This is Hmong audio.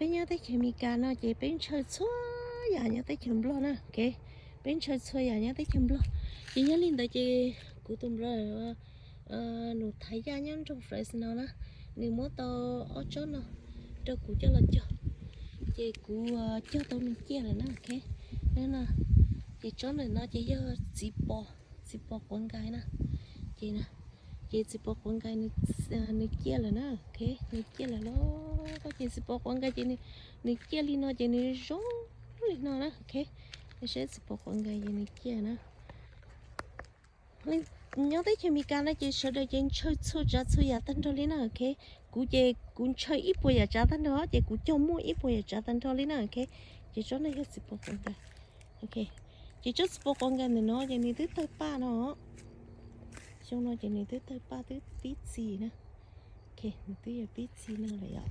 Peb nyob teb chaws Amelikas no ces peb ntshaw txhua yam nyob teb chaws Nplog na, ok. Peb ntshaw txhua yam nyob teb chaws Nplog. Ces yog li ntawd ces kuv tus brother nws thaiv yaj nyob nroog Fresno na, nws muab tau ob tsob no rau kuv coj los cog. Ces kuv cog tau nws ciaj lawm na, ok. Ces tsob ntawm no ces yog txiv pos, txiv pos quav nkais na. Ces, ces txiv pos quav nkais nws ciaj lawm na, ok. Nws ciaj lawm los ces txiv pos quav nkais ces nws ciaj li no ces nws zoo li no na, ok. Saib txiv pos quav nkais ces nws ciaj na. Nyob teb chaws Amelikas no ces sawv daws ces ntshaw txhua tsav txhua yam tag nrho li na, ok. Kuv ces kuv ntshaw ib puas yam tsav tag nrho ces kuv cog muaj ib puas yam tsav tag nrho li na, ok. Ces tsob no yog txiv pos quav nkais, ok. Ces tsob txiv pos quav nkais ntawm no ces nws twb tawg paj no, xyoo no ces nws twb tawg paj twb pib txi na, ok. Nws twb yuav pib txi no lawm yom.